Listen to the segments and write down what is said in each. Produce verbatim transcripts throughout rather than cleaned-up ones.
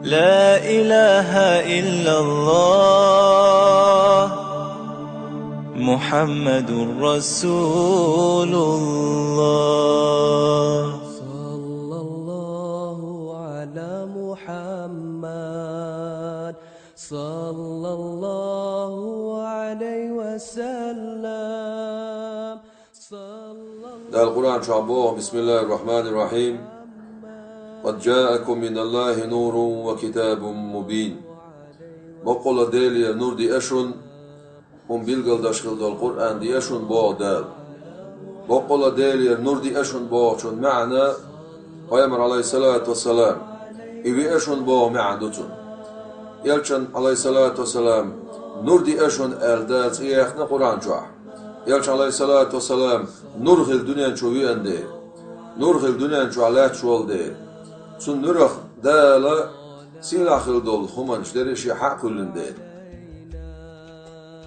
لا إله إلا الله محمد رسول الله. صلى الله على محمد، صلى الله عليه وسلم. Дала Къуръан чохь боху: بسم الله الرحمن الرحيم. قد جاءكم من الله نور وكتاب مبين. Боккъала Делера нур диа шун, хӀума билгалдеш хила долу Къуръан диа шун боху Дала. Боккъала Делера нур диа шун бохучун маьӀна, пайхамар, алейхиссалату вассалам, и виа шун боху маьӀна ду цунна. Элчан, алейхиссалату вассалам, нур диа шун аьлла Дала цӀе яьккхина Къуръан чохь. Элча, алейхиссалату вассалам, нур хила дуьнен чу веана дела, нур хила дуьнен чохь лаьтташ волу дела, цунна нуьрах Дала сийлахь хила долу хӀуманаш дерриш а хьа а кхоьллина дела.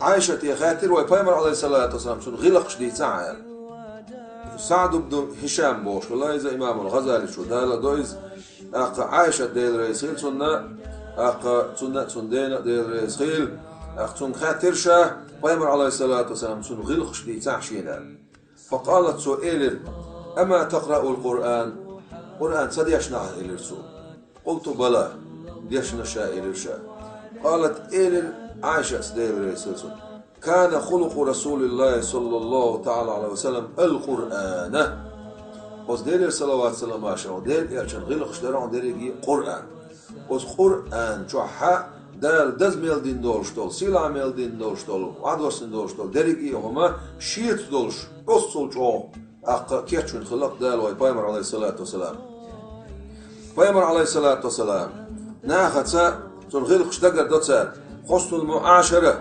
Ӏайшате хаьттира вай пайхамар, алейхиссалату вассалам, цунна гӀиллакхаш дийцахьа аьлла. СаӀд ибн Хишам бохуш хилла иза, имамул ГӀазаличо даладо иза, тӀаккха Ӏайшат, Дела реза хила цунна, тӀаккха цунна а, цунна дена а Дела реза хила, тӀаккха цунга хаьттира ша, пайхамар, алейхиссалату вассалам, цунна гӀиллакхаш дийцахьа шена аьлла. فقالت, цо элира: أما تقرأ القرآن؟ Къуръан ца дешна ахь? элира цо. قلت: بلى, дешна ша, элира ша. قالت, элира Ӏайшас, Дела реза хила цунна: كان خلق رسول الله صلى الله تعالى عليه وسلم القرآن. Оцу Делера салават-салам а шен, Делан элчан гӀиллакхаш дара хьуна дерриге а Къуръан. Оцу Къуръан чохь Дала даза мел дина долуш долу, сийлахь мел дина долуш долу, вадварсина долуш долу дерриге а хӀума шеца долуш, оццул чӀогӀа, тӀаккха кечвина хилла-кх Дала вай пайхамар, алейхиссалату вассалам. Пайхамар, алейхиссалату вассалам, нахаца цунна гӀиллакхаш дагардо цара: хьуснул муӀашара,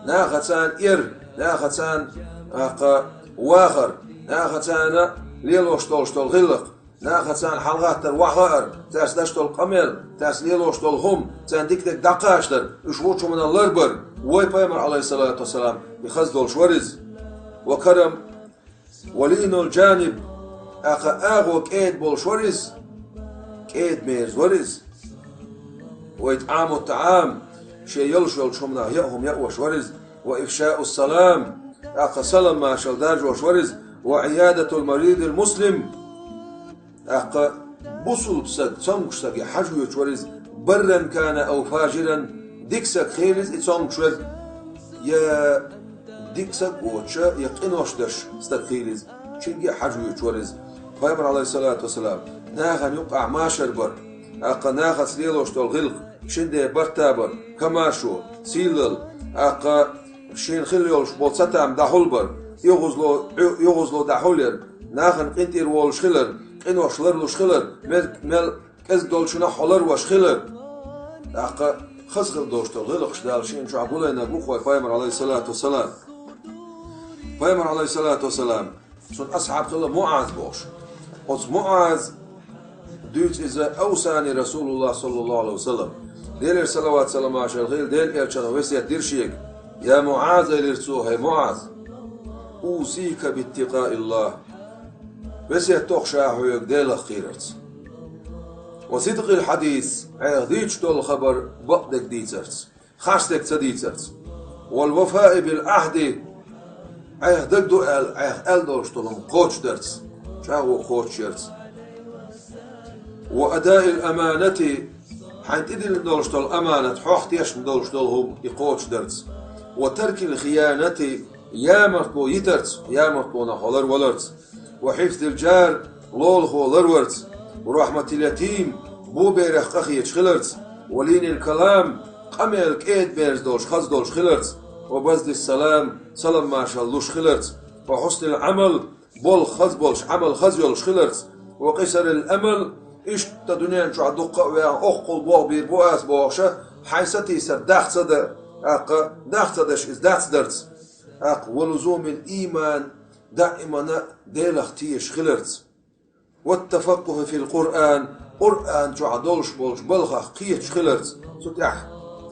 нахаца эр, нахаца, тӀаккха, вахар, нахаца лелош долуш долу гӀиллакх, нахаца хьалагӀаттар, охьахаар, цаьрца деш долу къамел, цаьрца лелош долу хӀума, царна дика дерг дӀакхачадар, уьш вочу хӀуманал ларбар, вай пайхамар, алейхиссалату вассалам, и хаза долуш вара иза. وكرم ولين الجانب, тӀаккха агӀо кӀеда болуш вара иза, кӀеда-мерза вара иза. وإطعام الطعام, шен йолуш йолчу хӀуманах яа хӀума яош вара иза. وإفشاء السلام, тӀаккха салам-маршалла даржош вара иза. وعيادة المريض المسلم, тӀаккха бусулба стаг, цомгуш стаге хьажа воьдуш вара иза. برا كان أو فاجرا, дика стаг хилийла иза и цомгуш верг, я дика стаг воцуш, я къинош деш стаг хилийла иза, цуьнга а хьажа воьдуш вара иза. Пайхамар, алейхиссалату вассалам, нахана юккъехь машар бара, тӀаккха нахаца лелош долу гӀиллакх, шина ден барт а бара, комаьршо, сийлалла, тӀаккха шена хилла йолуш болу цатам дӀахьулбар, оьгӀазло, оьгӀазло дӀахьулъяр, нахана къинтӀера волуш хилар, къинош ларлуш хилар, мел, мел кӀезиг долчунах хьо ларвеш хилар. ТӀаккха хаза хила долуш долу гӀиллакхаш Дала шена чохь гулбинарг ву-кх вай пайхамар, алейхиссалату вассалам. Пайхамар, алейхиссалату вассалам, цуьнан асхьаб хилла МуӀаз бохуш. Оцу МуӀаз дуьйцу иза: أوصاني رسول الله صلى الله عليه وسلم. Делера салават-салам а шен хила, Делан элчано весет дира шега. يا معاذ, элира цо, хӀай МуӀаз, أوصيك باتقاء الله. Весет до-кх ша хьоьга Делах кхерарца. وصدق الحديث, хьех дийцуш долу хабар бакъдерг дийцарца, харцдерг ца дийцарца. والوفاء بالعهد, хьех дагадо аьлла, хьех аьлла долуш долу хӀума кхочушдарца, чӀагӀо кхочушъярца. وأداء الأمانة, хьайна тӀедиллина долуш долу аманат, хьох тешна долуш долу хӀума и кхочушдарца. وترك الخيانة, ямартло йитарца, ямартлонах хьо ларваларца. وحفظ الجار, лолахо ларварца. ورحمة اليتيم, боберех къахеташ хиларца. ولين الكلام, къамел кӀеда-мерза долуш, хаза долуш хиларца. وبذل السلام, салам-маршалла луш хиларца. وحسن العمل, болх хаза болуш, Ӏамал хаза йолуш хиларца. وقصر الأمل, иштта дуьнен чохь дуккха а ваьхна, оккхул болх бийр бу ас бохуша, хьайн сатийсар дах ца дан, тӀаккха дах ца даш иза дацдарца. ТӀаккха ولزوم الإيمان, даимана Делах тешаш хиларца. والتفقه في القرآن, Къуръан чохь долуш болчу балхах кхеташ хиларца, цу тӀехь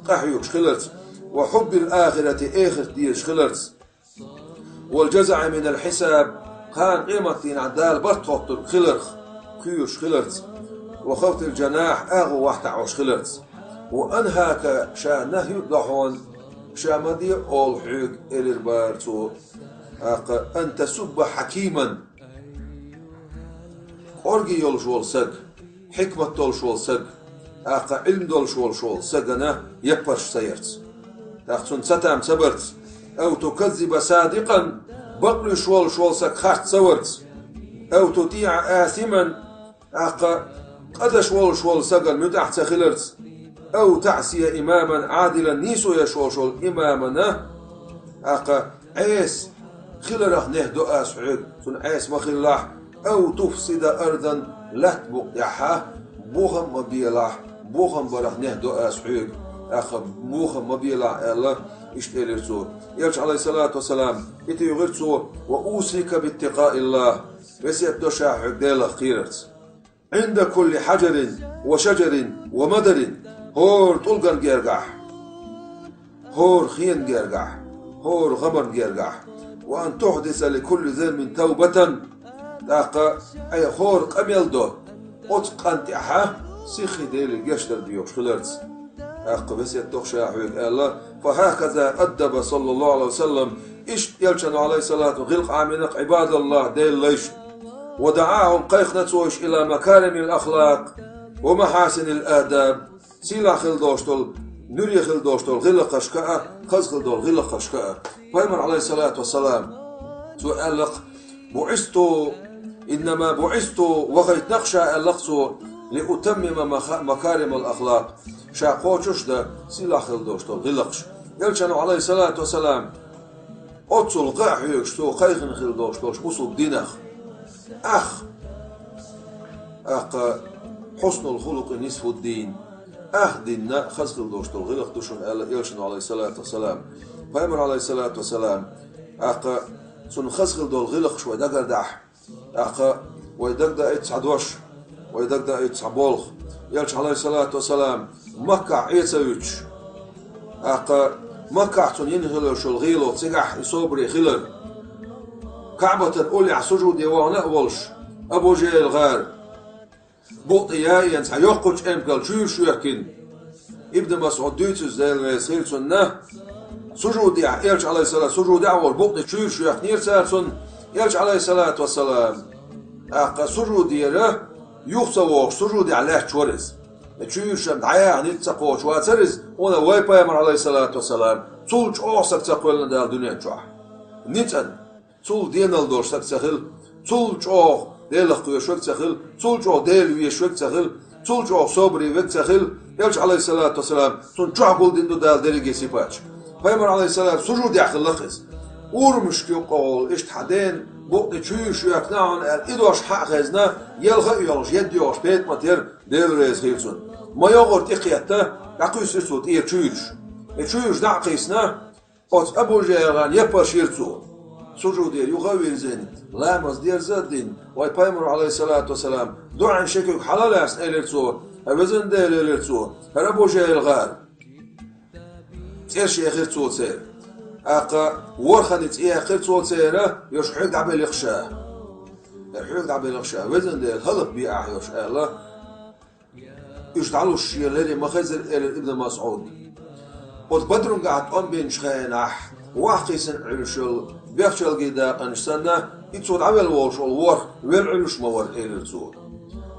къахьоьгуш хиларца. وحب الآخرة, эхарт дезаш хиларца. والجزع من الحساب, кхана къематдийнахь Дала барт хоттург хиларх кхоьруш хиларца. وخفض الجناح, агӀо вахьтахь Ӏаш хиларца. وأنهاك, ша нахью а до хьуна, ша ма де олу хьоьга, элира бара цо. ТӀаккха, أن تسب حكيما, кӀорге йолуш волу саг, хьикмат долуш волу саг, тӀаккха Ӏилма долуш волуш волу сагана яппарш ца ярца. ТӀаккха цунна цатам ца барца. أو تكذب صادقا, бакълуьйш волуш волу саг харц ца варца. أو تطيع آثما, тӀаккха къа деш волуш волу сагана муьтӀахь ца хиларца. أو تعصي إماما عادلا, нийсо еш волуш волу имамана, тӀаккха Ӏеса хиларах нехь до ас хьоьга, цунна Ӏеса ма хилалахь. أو تفسد أرضا, латта букъ тӀехь бохам а ма белахь, бохам барах нехь до ас хьоьга, тӀаккха бохам а ма белахь, аьлла, иштта элира цо. Элча, Ӏалайхиссалату вассалам, и туьйхира цо: وأوصيك باتقاء الله, весет до ша хьоьга Делах кхерарца. عند كل حجر وشجر ومدر, хӀора тӀулган гергахь, хӀора хенан гергахь, хӀора гӀамарна гергахь. وأن تحدث لكل ذنب توبة, тӀаккха хьайн хӀора къа мел до, оцу къан тӀехь сиххий Деле гечдар доьхуш хиларца. ТӀаккха весет до ша хьоьга, аьлла. فهكذا أدب صلى الله عليه وسلم, иштта Элчано, Ӏалайхиссалату, гӀиллакх Ӏамийна-кх, عباد الله, Делан лайш. ودعاهم, кхайкхина цо уьш, إلى مكارم الأخلاق ومحاسن الآداب, сийлахь хила долуш долу, нуьре хила долуш долу гӀиллакхашка а, хаза хила долу гӀиллакхашка а. Пайхамар, Ӏалайхиссалату вассалам, цо аьлла-кх: بعثت, إنما بعثت, вахийтина-кх ша, аьлла-кх цо, لأتمم مخ-, مكارم الأخلاق, ша кхочуш дан сийлахь хила долуш долу гӀиллакхаш. Элчано, Ӏалайхиссалату вассалам, оццул гӀа а хьоьгуш цо кхайкхина хила долуш долчу бусулба динах. Ах, тӀаккха, حسن الخلق نصف الدين, ах динан хаза хила долуш долу гӀиллакх ду шуна, аьлла Элчано, Ӏалайхиссалату вассалам. Пайхамар, Ӏалайхиссалату вассалам, тӀаккха, цунна хаза хила долу гӀиллакхаш вай дагардахь, тӀаккха вай дагадаийта цхьа дош, вай дагадаийта цхьа болх. Элча, Ӏалайхиссалату вассалам, Маккахь Ӏеса вуьтуш, тӀаккха Маккахь цунна йина хилла йолу гӀело, цигахь и собаре хилар. КаӀбатан уллехь сужуде вахана а волуш, Абу ЖахӀил гӀар, букъ тӀе яйъина цхьа йоккхачу эмкал чуьйраш йоьхкина. Ибн МасӀуд дуьйцу иза, Дела реза хила цунна. Сужудехь, Элча, Ӏалайхиссалам, сужудехь а волуш, букъ тӀе чуьйраш йоьхкинера цара цунна. Элча, Ӏалайхиссалату вассалам, тӀаккха сужудера юха ца вогӀуш, сужудехь лаьтташ вара иза. И чуьйрашна дӀаяхьа ницкъ ца кхочуш вацара иза, хӀунда вай Пайхамар, Ӏалайхиссалату вассалам, цул чӀогӀа саг ца кхоьллина Дала дуьнен чохь. Ницкъан. Цул денал долуш саг ца хилла, цул чӀогӀа Делах кхоьруш верг ца хилла, цул чӀогӀа Дела везаш верг ца хилла, цул чӀогӀа собаре верг ца хилла. Элча, Ӏалайхиссалату вассалам, цунна чохь гулдина ду Дала дерриге сипаташ. Пайхамар, Ӏалайхиссалам, сужудехь хилла-кх иза. Урамашка юккъехула иштта хьан дена букъ тӀе чуьйраш йоьхкина хьуна аьлла, и дош хьа а хезна, елха а йоьлхуш, едда йоьлхуш ПетӀамат яра, Дела реза хила цунна. Ма йогӀура тӀекхетта, дӀакхуьссира цо тӀера чуьйраш. И чуьйраш дӀа а кхиссина, оцу Абу ЖахӀил гӀарна яппарш йира цо. Сужудера юха а вирзина, ламаз дерза а дина, вай Пайхамаро, Ӏалайхиссалату вассалам, дуьхьал шен куьг хьала а лаьцна, элира цо: «ХӀай везан Дела», — элира цо, — «хӀара Абу ЖахӀил гӀар». ЦӀераш яьхира цо церан. ТӀаккха ворхӀанна цӀе яьккхира цо церан, йош хьоьга дӀабелира ша. ХӀара хьоьга дӀабелира ша, везан Дела, хӀаллакбе ахь, йош аьлла. Уьш дӀалуш шен леррина ма хезира, элира Ибн МасӀуда. Оцу Бадрунгахь тӀом бинчу хенахь, вахкхийсина Ӏуьллуш йолу бехчалгий дакъанаш санна, и цо дӀавелла волуш волу ворхӀ велла Ӏуьллуш ма вара, элира цо.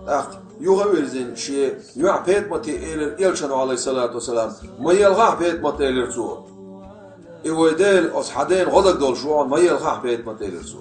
ТӀаккха юха а вирзина шен йоӀ ПетӀамате элира Элчано, Ӏалайхиссалату вассалам: «Ма елхахь, ПетӀамат», — элира цо. «И вай Дела, оцу хьан дена гӀо дага долуш ву хьуна, ма елхахь, ПетӀамат», — элира цо.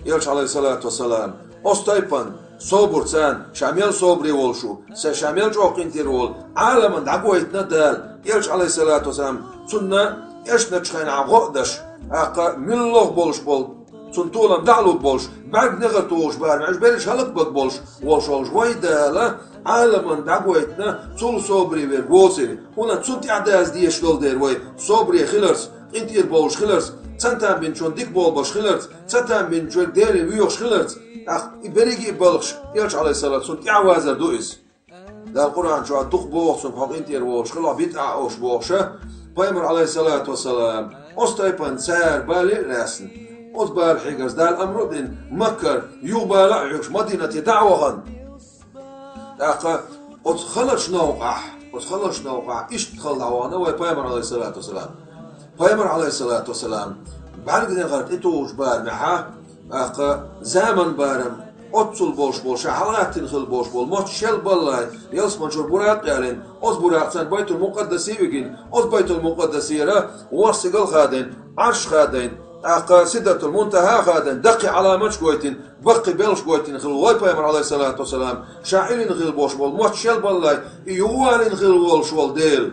Элча, Ӏалайхиссалату вассалам, оцу тайпана, собар царна, ша мел собаре волуш ву, ша мел чӀогӀа къинтӀера волу, Ӏаламна дӀагойтина Дала, Элча, Ӏалайхиссалату вассалам, цунна эшначу хенахь гӀо а деш, тӀаккха муьлхха болуш болу, цунна толам дӀа а лур болуш, бӀаьрг негӀар тухуш бара, уьш берриш хӀаллакбан болуш, волуш волуш вай Дала Ӏаламна дӀагойтина, цул собаре верг воцург, хӀунда цунна тӀаьхьа даза дезаш долу дела вай, собаре хиларца, къинтӀера болуш хиларца, цатам бинчунна дика болабеш хиларца, цатам бинчу верг Деле воьхуш хиларца, тӀаккха и берриге а балхаш, Элча, Ӏалайхиссалам, цунна тӀаьхьа вазар ду иза. Дала Къуръан чохь дукха боху цунна, хьо къинтӀера волуш хила, хьо бидӀа а олуш бохуша, Пайхамар, Ӏалайхиссалату вассалам, оцу тайпана цара бале а лаьцна, оцу бала хьегаза Дала амру а дина, Маккара юха бала а хьоьгуш, Мадинате дӀа а вахана. ТӀаккха оцу халачу новкъахь, оцу халачу новкъахь иштта хала дӀавахана вай Пайхамар, Ӏалайхиссалату вассалам. Пайхамар, Ӏалайхиссалату вассалам, бӀаьрганегӀар тӀетухучу барамехьа, тӀаккха заман барам, оццул болуш болу, ша хьалагӀаттина хила болуш болу, мотт шел баллай, ялсаманчуьра буракъ ялийна, оцу буракъ царна Байтул-Мукъаддасе вигина, оцу Байтул-Мукъаддасера ворхӀ сигал хадийна, Ӏарш хадийна, тӀаккха Сидратул-Мунтаха хадийна, даккхий Ӏаламаташ гойтина, баккхий белхаш гойтина хила вай Пайхамар, Ӏалайхиссалату вассалам, ша Ӏилина хила болуш болу мотт шел баллай, и юхавалийна хила волуш волу Дела.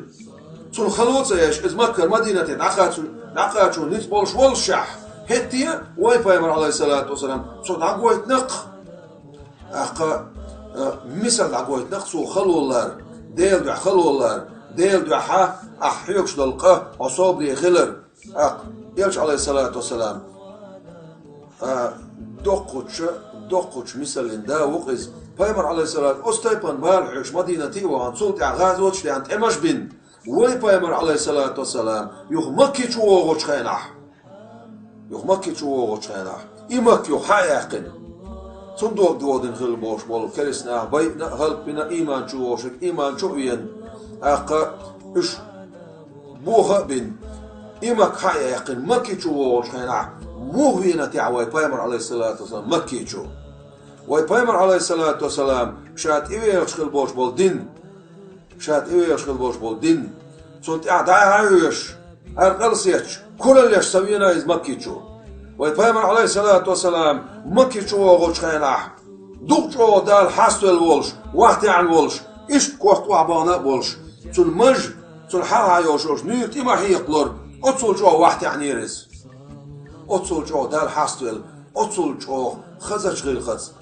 Цунна хало а ца еш, иза Маккара Мадинате дӀакхачо, дӀакхачо ницкъ болуш воллушехь, хӀетте а вай Пайхамар, Ӏалайхиссалату вассалам, цо дӀагойтина-кх, тӀаккха, а, мисал дӀагойтина-кх цо хало лар, Делан дуьхьа хало лар, Делан дуьхьа ахь хьоьгуш долу къа хьо собаре хилар. ТӀаккха Элча, Ӏалайхиссалату вассалам, а, доккхачу, доккхачу мисаллин да ву-кх иза. Пайхамар, Ӏалайхиссалату, оцу тайпана бала хьоьгуш Мадинате а вахана, цул тӀаьхьа гӀазот а даьхна, тӀемаш а бина, вай Пайхамар, Ӏалайхиссалату вассалам, юха Макке чу вогӀучу хенахь, юха Макке чу вогӀучу хенахь, и Макка юха хьа а яьккхина, цунна дог додина хила болуш болу керста нах байина а, хӀаллакбина а, ийман чу вогӀуш верг ийман чу а веана, тӀаккха уьш бохо а бина, и Макка хьа а яьккхина, Макке чу вогӀучу хенахь, муха веана техьа вай Пайхамар, Ӏалайхиссалату вассалам, Макке чу? Вай Пайхамар, Ӏалайхиссалату вассалам, ша тӀевегӀаш хила болуш болу дин, ша тӀевегӀаш хила болуш болу дин, цунна тӀаьхьа дӀа а хьоьжуш, аркъал сецча, кураллеш ца веана иза Макке чу. Вай Пайхамар, Ӏалайхиссалату вассалам, Макке чу вогӀучу хенахь, дукха чӀогӀа Далла хьаставелла волуш, вахтехьна волуш, иштта корта охьабахана а болуш, цуьнан маж, цуьнан хьалха йолуш йолуш нуьйр тӀе ма хьекхалора, оццул чӀогӀа вахтехьнера иза. Оццул чӀогӀа Далла хьаставелла, оццул чӀогӀа хазачу гӀиллакхаца,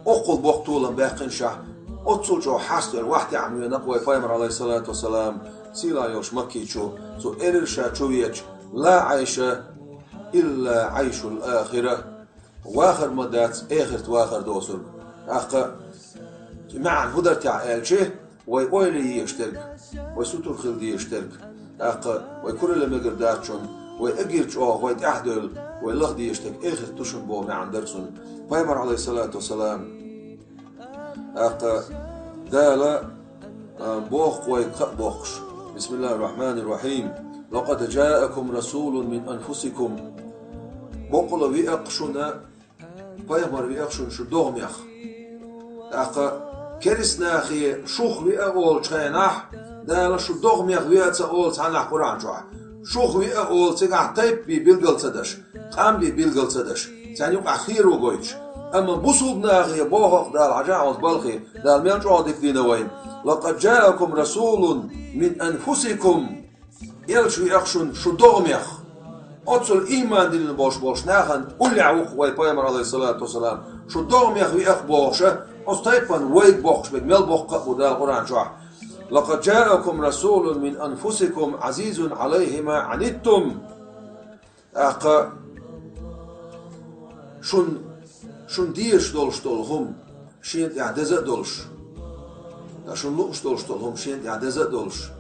оккхул боккха толам баьккхинашехь, оццул чӀогӀа хьаставелла вахтехьна веана-кх вай Пайхамар, Ӏалайхиссалату вассалам, сийлахь йолуш Макке чу, цо элира ша чу веача: «Ла Ӏайша илла Ӏайшул ахира». Вахар ма дац, эхарт вахар доцург. ТӀаккха маьӀна хӀун дара техьа аьлча, вай ойла е езаш дерг, вай сутара хила дезаш дерг, тӀаккха вай куралла мегар дац шуна, вай эггара чӀогӀа вай тӀаьхьадевлла, вай лаха дезаш дерг эхарт ду шуна боху маьӀна дара цуьнан. Пайхамар, Ӏалайхиссалату вассалам, тӀаккха Дала, а, боху вайга кхаъ боккхуш: «Бисмиллахир-рахманир-рахим. Лакъад джаакум расулун мин анфусикум». Бакъала веа-кх шуна, пайхамар веа-кх шуна шу догӀмех. ТӀаккха керста нахе шух веа олучу хенахь, Дала шу догӀмех веа ца олу цхьаннахь Къуръан чохь. Шух веа олу цигахь тайпа бен билгал ца деш, къам бен билгал ца деш, царна юкъахь херо гойтуш. Амма бусулба нахе боху-кх Дала, хьажахь оцу балхе, Дала мел чӀогӀа дика дина вайна: «Лакъад джаакум расулун мин анфусикум». Элча веа-кх шуна шу догӀмех. Оццул ийман диллина болуш болчу нахана уллехь ву-кх вай Пайхамар, Ӏалайхиссалату вассалам, шу догӀмех веа-кх бохуша, оцу тайпана вайга боккхуш берг мел боккха а бу Дала Къуръан чохь: «Лакъад джаакум расулун мин анфусикум Ӏазизун Ӏалайхи ма Ӏаниттум». ТӀаккха шун, шун дезаш долуш долу хӀума шена тӀехь деза а долуш, ткъа шун лууш долуш долу хӀума шена тӀехь деза а долуш.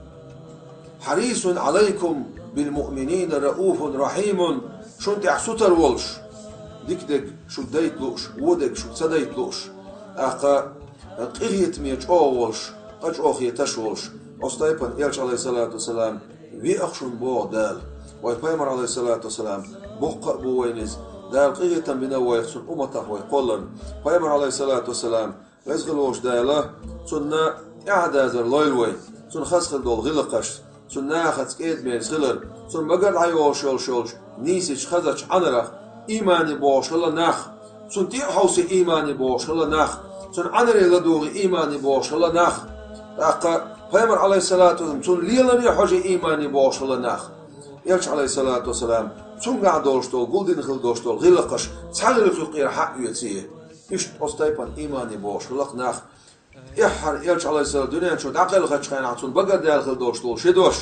«Хьарисун Ӏалайкум билмуъминина рауфун рахьимун», шун тӀехь сутара волуш, дика дерг шуьга дайта лууш, вон дерг шуьга ца дайта лууш, тӀаккха къинхетаме чӀогӀа волуш, къа чӀогӀа хеташ волуш, оцу тайпана Элча, Ӏалайхиссалату вассалам, веа-кх шуна боху Дала. Вай Пайхамар, Ӏалайхиссалату вассалам, боккха а бу вайна иза. Дала къинхетам бина вайх цуьнан умматах вай кхолларна. Пайхамар, Ӏалайхиссалату вассалам, веза хила волчу Дала цунна тӀаьхьадазар лойла вай, цунна хаза хила долу гӀиллакхаш, цунна нахаца кӀеда-мерза хилар, цунна багара дӀайолуш йолуш йолчу нийсачу хазачу Ӏанарах иймане бохуш хила нах, цунна тӀе а хьовсе иймане бохуш хила нах, цунна Ӏанаре ладугӀе иймане бохуш хила нах, тӀаккха Пайхамар, Ӏалайхиссалату вассалам, цунна леларе хьожий иймане бохуш хила нах. Элча, Ӏалайхиссалату вассалам, цуьнгахь долуш долу, гулдина хила долуш долу гӀиллакхаш цхьа гӀиллакх юккъера хьаъ оьций. Иштта оцу тайпана иймане бохуш хила-кх нах. ТӀаьххьара Элча, Ӏалайхиссалам, дуьнен чу дӀакхелхачу хенахь цунна багара даьлла хила долуш долу ши дош.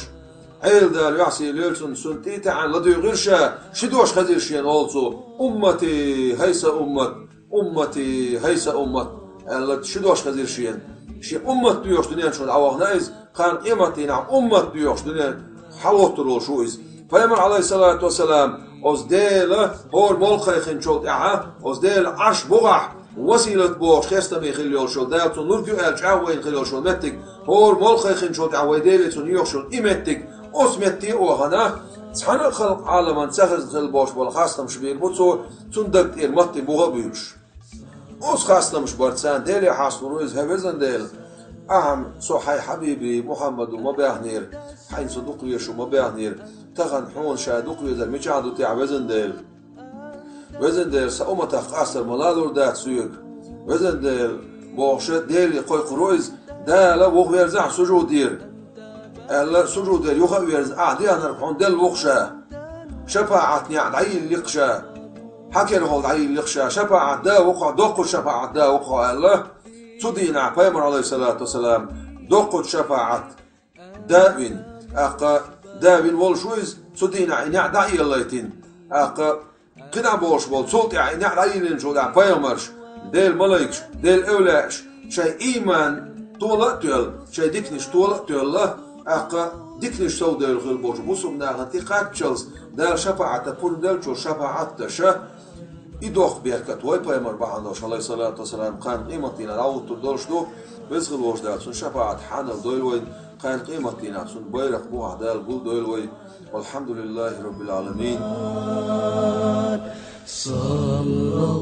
Ӏела Дала юьхь сий лойла цунна, цунна тӀе а таьӀна ладуьйгӀира ша, ши дош хезира шена олу цо: «Уммати, хӀай сан уммат! Уммати, хӀай сан уммат!» аьлла, ши дош хезира шена. Шен уммат доьхуш дуьнен чу дӀавахана иза, кхана къематдийнахь уммат доьхуш дуьнен хьалоттур волуш ву иза. Пайхамар, Ӏалайхиссалату вассалам, оцу Дела хӀора молла кхайкхинчул тӀаьхьа, оцу Дела Ӏарш бухахь, Василат бохуш хестаме хила йолуш йолу, Дала цунна лург ю аьлла чӀагӀвайна хила йолуш йолу меттиг, хӀора молла кхайкхинчул тӀаьхьа вай Деле цунна йоьхуш йолу и меттиг, оцу метте а вахана, цхьана а халкъ Ӏаламан ца хезна хила болуш болу хастамаш бийр бу цо, цунна даг тӀера матте бухӀа а буьйлуш. Оцу хастамаш бара царна, Деле хьасталур ву иза: «ХӀай везан Дела, ахьа-м со хьайн хьабиби Мухьаммад ву ма баьхнера, хьайна со дукха везаш ву ма баьхнера, тахана хьуна ша дукха везар мичахь ду техьа, везан Дела? Везан Дела, сан умматах къастар ма лалур дац соьга. Везан Дела», — бохуша, Деле кхойкхур ву иза, Дала вухаверзахь сужудера, аьлла, сужудера юха а верза, ахьа дехнарг хьуна делла ву-кх ша. ШапаӀат неӀ дӀайиллина-кх ша. Хьан керахула дӀайиллина-кх ша. ШапаӀат да ву-кх хьо, доккхачу шапаӀат да ву-кх хьо, аьлла. Цу дийнахь пайхамар, Ӏалайхиссалату вассалам, доккхачу шапаӀат да а вина, тӀаккха да вина волуш ву иза, цу дийнахь и неӀ дӀа а еллийтина, тӀаккха кхидӀа болуш болу, цул тӀаьхьа и неӀ дӀайиллинчул тӀаьхьа пайхамарш, Делан малайкаш, Делан эвлаяаш шайн ийман тола а тоьлла, шайн диканаш тола а тоьлла, тӀаккха диканаш совдевлла хилла болчу бусулба нахана тӀекхаччалц Дала шапаӀатан пурба деллачул шапаӀат деш, и доккха беркат вай пайхамар бахьана долуш, Ӏалайхиссалату вассалам, кхана къематдийнахь дӀахӀуттур долуш ду. Веза хила волчу Дала цуьнан шапаӀат хьанал дойла вайна, кхана къематдийнахь цуьнан байракх бухахь Дала гулдойла вай. Валхьамдулиллахи Роббил Ӏаламин. Саллаллаху